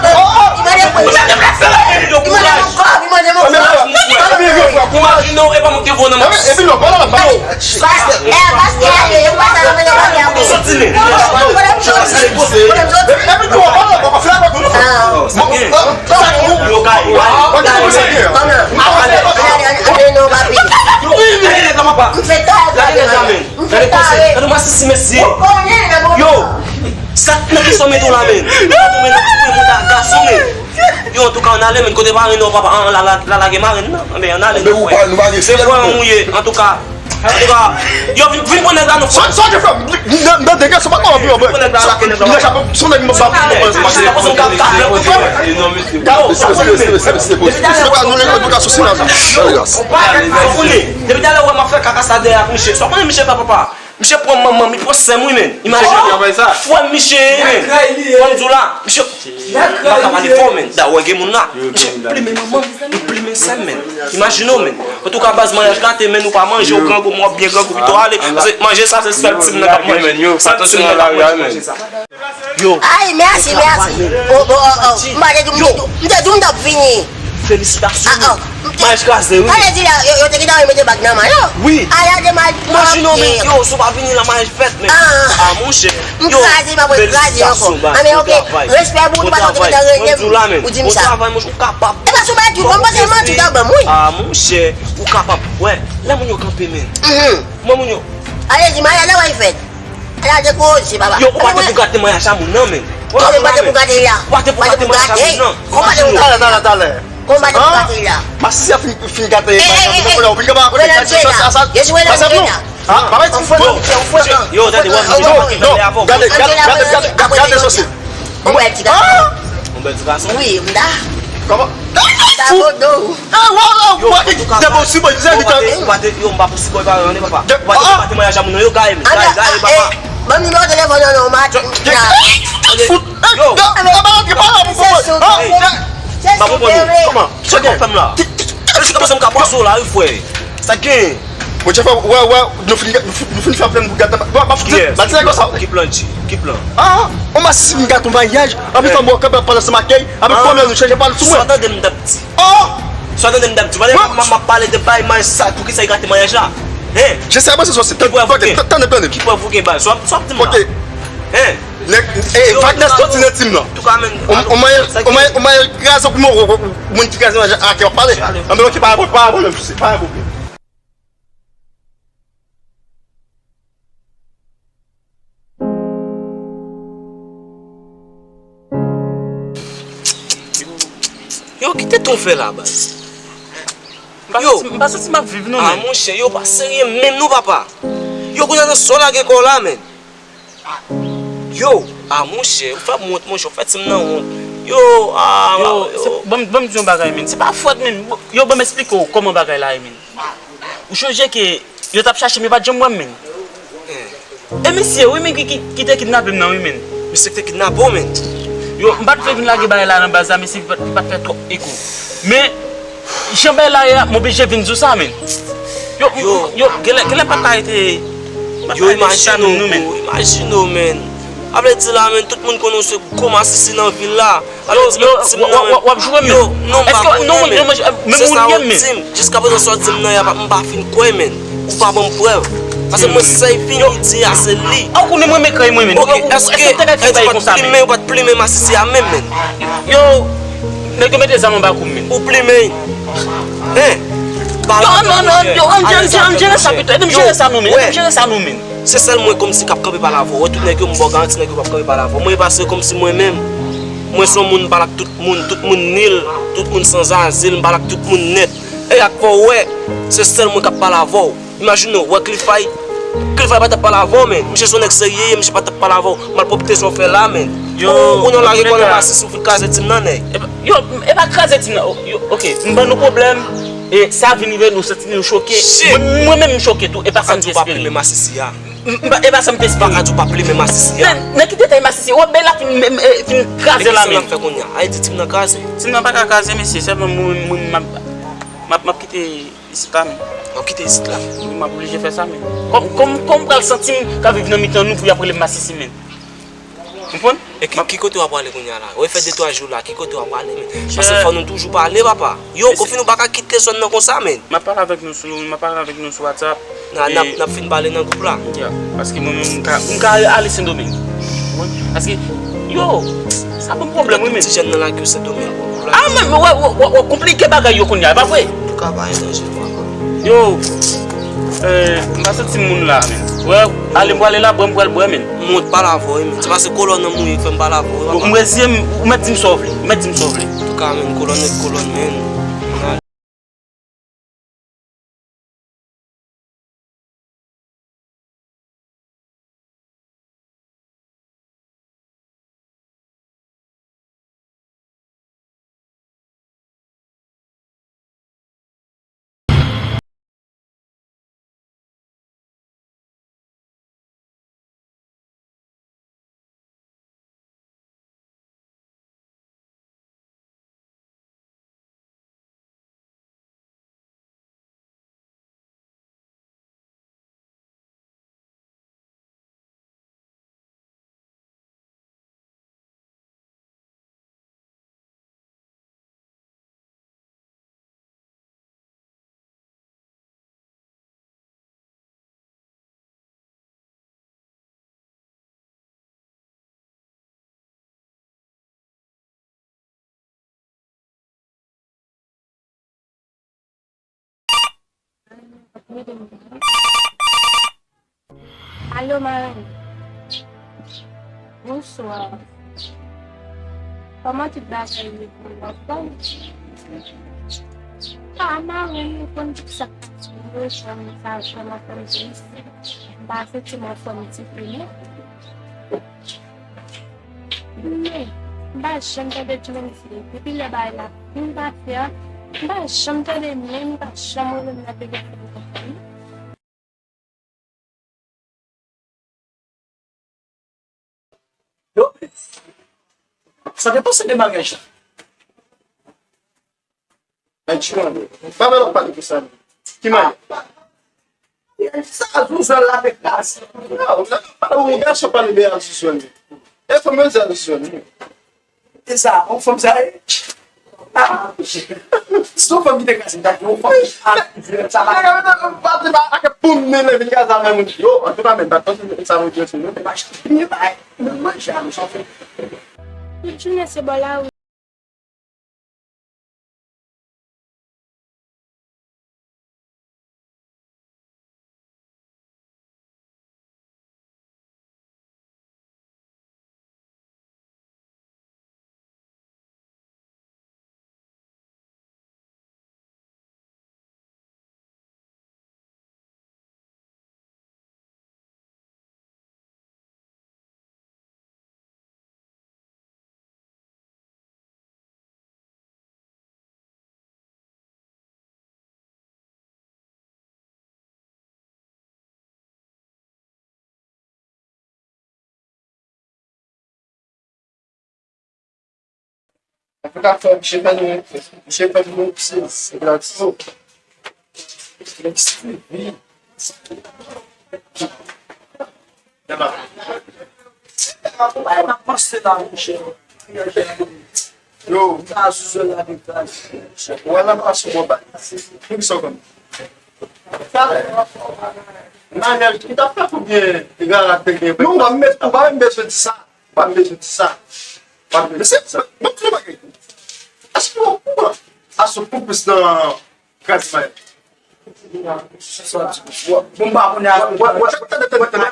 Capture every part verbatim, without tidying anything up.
Ou mete deplase la, men li gen kouraj. Imajine w, e pa mwen ki te voye nan mwen. Epi non, pa nan, pa nan. Paske, e, paske, e, e, pa sa. Soti, men. Soti, men. Soti, men. Soti, men. Yo kay. Ale, ale, ale, non, papi. Lage nèg la, papa. Lage nèg la, men. Gade kòse. Gade masisi, mesye. Yo. Sa nan ki sa w mete w la, men? Ou mete w pou mwen, gason, men. Yo, antouka, ann ale, men. Kote marenn nan, papa? An, la, la, la, lage marenn nan. Anben, ann ale, men, frè. Men ou pa, nou pa gen frè, nou. Se frè w ye, antouka. Antouka, yo, vin, vin pran nèg la, non. Sa, sa w te fè? Nan, nan dega, se pa kòman pou yo, bro. Vin pran nèg la, lage nèg la. Nèg la, se yon nèg mwen ba. Yo, sa pou se yon kap, kap, kap, kap. Yo, sa pou se yon nèg. Antouka, sou sina, sa. Sa konnen. Depi talè, w wè m ap fè kaka sa dèyè ak misye. Sa konnen misye fè papa. Misye pran manman m, li pran sè m, wi, men. Imajine w. Frè m misye ye, men. Frè m di w la, misye m pa ka pale fò, men. Dayè, gen moun la. Misye plimen manman m, li plimen sè m, men. Imajine w, men. Antouka, baz, maryaj la te, men, ou pa manje, ou grangou, m wè w byen grangou, pito ale. Paske manje sa, se sèl ti m nan k ap manje. Sèl ti m nan k ap manje manje sa. Yo. Ay, mèsi, mèsi. Oh, oh, oh, oh. M pa te di w, m te di w, m te di w m t ap vini. Felisitasyon. Ah, ah. Maryaj kraze, wi. Sa vle di la, yo, yo te gentan mete bag nan men yo. Wi. Ala de mal. Imajine w, men, yo, si w pa vini la, maryaj fèt, men. Ah. Ah, monchè. M kraze, m ap kraze ankò. Ah, men ok. Respè pou ou, paske ou te gentan rele m, ou di m sa. Bon travay, monchè, ou kapab. E pa sou bagay, ou konn panse manti w ta ban m, wi. Ah, monchè, ou kapab. Wè, lè moun yo kanpe, men. Mhm. Kòman moun yo? Ale di, maryaj la w ap fè. Ala de koze, papa. Yo, ou pa te pou gate maryaj a moun nan, men. Ou pa te pou gate la. Ou pa te pou gate maryaj a moun nan. Ou pa te pou gate. Talè, talè, talè. Ou pa te pou gate la. Masisi a fin, fin gate maryaj a moun nan, kounye a ou vin kanpe ak kote sa, sa, sa. Yo, tande, w ap di, yo, non, gade, gade, gade, gade, gade, gade sòsye. Yon bèl ti gason. Yon bèl ti gason. Wi, m da. Kòman? Sa fou. Sa fou. Ah, wa, wa, yo, wa, antouka, de bon, si bon, se ou pa te, ou pa te, yo, m pa pou sipòte pa yo, non, papa. Ou pa te pou gate maryaj a moun nan, yo, gaye, men. Gaye, gaye, papa. Ban m nimewo telefòn nan, non, m a. Fout. Yo. Ba bon, bon, bon. Kòman? Sa k ap fè m la? Yo, se kòman sa m ka pase w la, wi, frè. Sa gen? Bon, Jeff, wè, wè, nou fin, nou fin, nou fin fè plan pou gate. Bon, pa fout, ba ti nèg sa. Ki plan, G? Ki plan? Ah, on masisi m gate yon maryaj. Anpi fè m wè kanpe ap pale ansanm ak kèy. Anpi fanmi nou chanje pale sou mwen. Sa w tande m t ap di? Oh! Sa w tande m t ap di? M ap pale de bay maryaj sa, poukisa li gate maryaj la? Hein? Je sais pas ce soir, c'est... Ki prèv ou gen? Tande, tande. Ki prèv ou gen, bay? Sa w ap, sa w ap di m la? Ok. Hein? Nèg, eh, Wagner soti nan tim nan. Antouka, men. On maryaj, on maryaj, on maryaj kraze pou mwen, moun ki kraze maryaj ak yo ap pale. Anben, ok, pa rapò, pa rapò, pa rapò. Yo, kite ton fè la, baz. M pa santi, m pa santi m ap viv non, men. Ah, monchè, yo pa serye menm non, papa. Yo, kounye a nan sa w lage kò w la, men. Yo, ah, monchè, ou fè m wont, monchè, ou fè tim nan wont. Yo, ah, yo, yo. Ban m, ban m di yon bagay, men. Se pa fòt, men. Yo, ban m eksplike w kòman bagay la ye, men. Ou sonje ke yo t ap chache m, yo pa t janm wè m, men. E misye, wi, men ki, ki, ki te kidnape m nan, wi, men. Misye ki te kidnape w, men. Yo, m pa t vle vin lage bagay la nan baz la, mesye, li pa t, li pa t fè twòp eko. Men, jan bagay la ye a, m oblije vin di w sa, men. Yo, yo, genlè, genlè m pa t ka rete, m pa t ka rete chita menm non, men. Imajine w, men. Sa vle di la, men, tout moun konnen w se gwo masisi nan vil la. Yo, yo, w ap joure m, men. Èske, non, men, men, men, men, men, men, men. Jiskaprezan sa w di m nan, y a pa, m pa fin kwè, men. Ou pa ban m prèv. Paske mwen, sa y fini di a, se li. A, ou konnen mwen renmen krèy mwen, men. Ok, èske, èske w pa t plimen, ou pa t plimen masisi a menm, men? Yo, nèg yo mete zam anba kou m, men. Ou plimen. Hein? Yo, non, non, yo, ann jere, ann jere sa pito. Ede m jere sa nou, men. Ede m jere sa nou, men. Se sèl mwen kòmsi k ap kanpe pale avè w. Wè tout nèg yo, m ba w garanti nèg yo p ap kanpe pale avè w. Mwen e pa se kòmsi mwen menm. Mwen se yon moun m pale ak tout moun, tout moun nil, tout moun sanzazil, m pale ak tout moun nèt. E ak fò w wè, se sèl mwen k ap pale avè w. Imajine w, wè Cliffy. Cliffy pa t ap pale avè w, men. Misye se yon nèg serye, misye pa t ap pale avè w. Malpwòpte sa w fè la, men. Yo, ou, ou nan lari konnen masisi, ou fout kraze tim nan, nèg. Yo, e pa kraze tim nan. Yo, ok, m ban nou pwoblèm. E sa vin rive, nou santi nou choke. Mwen, mwen menm, m choke tou. E pa sa m te espere. M, m, e pa sa m te espere. M pa ka di w pa plimen masisi a. Men, nan ki detay masisi? Wè, bèl la fin, men, men, fin kraze la, men. Sa n ap fè kounye a? Ayiti, tim nan kraze. Tim nan pa ka kraze, mesye. Sèlman mwen, mwen, m ap, m ap, m ap kite isit la, men. W ap kite isit la? Wi, m ap oblije fè sa, men. Kòm, kòm, kòm m pral santi m ka viv nan mitan nou pou y ap rele m masisi, men. Konprann? E ki, ki kote w ap prale kounye a la? Ou fè de twa jou la, ki kote w ap prale, men? Paske fò nou toujou pale, papa. Yo, konfin nou pa ka kite zòn nan konsa, men. M ap pale avèk nou sou, m ap pale avèk nou sou WhatsApp. N a, n ap, n ap fin pale nan gwoup la. Ya, paske mwen menm, m ka, m ka ale Sendomeng. Paske, yo, sa ban m pwoblèm, wi, men. Ti jèn nan lage yo Sendomeng pou gwoup la. Ah, men, men, wè, wè, wè, wè, konplike bagay yo kounye a, e pa vre? Antouka, pa yon danje pou ankò. Yo, eh, m pa santi moun la, men. Wè, ale m prale la, bwè m pral bwè, men. Mont pa la vre, men. Se paske kolòn nan mouye k fè m pa la vre, papa. M reziye m, ou mèt di m sa w vle. Ou mèt di m sa w vle. Antouka, men, kolòn rete kolòn, men. Alo, marenn. Bonswa. Kòman tout bagay ye pou ou? Anfòm? Ah, marenn, ou konn tout sa k ap di yo, fòm sa, fòm anfòm, m pa santi m anfòm ditou, non. Men, m pa janm tande Djoumenn di, depi lè bagay la fin pase a, m pa janm tande, men m pa janm wè l nan telefòn nan. Yo, sa te panse de maryaj la. Ay, ti mande. Pa bèl ap pale konsa. Ki mande? Sa, zouzou la te kraze. Non, ou gason pale de zouzou. E fanm yo di zouzou. E sa, yon fanm sa ye? Ah. Si yon fanm ki te kraze, m t ap di yon fanm. Ah, sa va. Nèg la mete pati ba ak poum li, li vin kraze avè moun. Yo, antouka, men, bat panse sa moun di yo, se nou te mache. Li bay. Mwen manje a, nou sa fè. Tout jounen se bò la wi. Ou ka fè misye fè nou, misye fè nou se, se gratino. Misye fè nou. Yo, wè nan plas ou bò bay. Pou ki sa w konn? Talè. Manèj ki t ap fèt oubyen rara te gen? Non, pa m met, ou pa menm bezwen di sa. Ou pa menm bezwen di sa. Ou pa menm bezwen di sa. Mesye, mwen, mwen di yon bagay. Èske w okouran? Asou pou plis nan Kraze mayè. Bon, m pa konnen a. Wè, wè, wè, tande, tande, tande.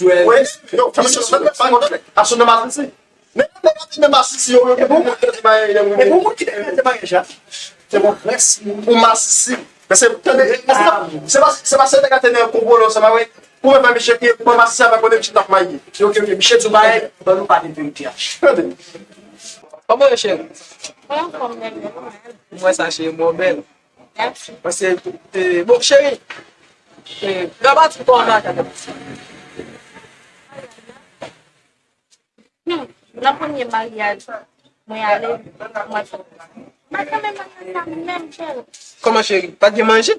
Wè, yo, fè mwen tande, tande, tande. Asou nan masisi. Men, men, men, men masisi, yo, yo, bon, bon, tande, mayè, yo, e bon moun ki te kraze maryaj la. Se bon, rès moun. Ou masisi. Men se, tande, se pa, se pa, se pa se te ka te nan konplo ansanm avè. Ou menm fè misye kriye, pou masisi avè konnen misye t ap maye. Ok, ok, misye di w bagay, ban nou pale verite a. Tande. Kòman w ye, cheri? Mwen anfòm, bèl. Mwen sa, cheri, mwen bèl. Mèsi. Paske, eh, bon, cheri, eh, graba ti kò anba kaka. Hmm, nan premye maryaj mwen ale, mwen pa t renmen maryaj la menm, cheri. Kòman, cheri? Pa t gen manje?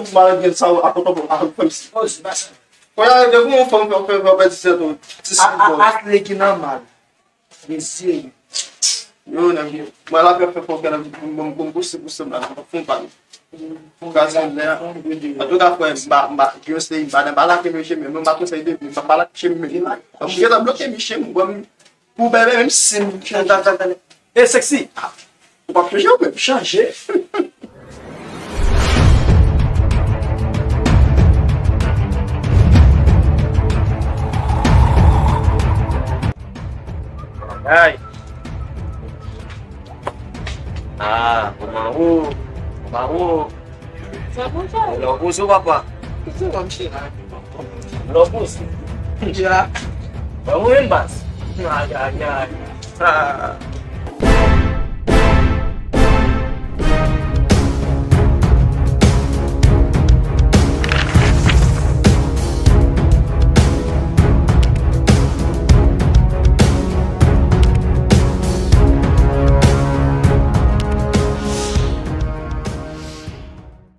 pou malad gen sa a kontan pou a fè m si. Kònya depi yon fanm fè fè fè dizèt ou ti A, a, sou a, le ki nan mal. Mesye. Yo, nèg yo. Mwen la fè fè fè kè nan mwen mwen pouse pouse m la nan fon pa. Pou gaz lè. Antouka frè m pa m pa yo se m pa nan pa lake mesye men mwen pa konsèy de m pa lake mesye men. Mwen gentan bloke mesye m bon. Pou bebe menm si m chanje. E seksi. Ou p ap chanje ou menm chanje. Ay. Ah, kòman ou? Kòman ou? Sa bon sa? Lè w poze w papa. Kisa w ap chira? Lè w poze. Chira. Ban mwen yon bas. Ay ay ay. Ah.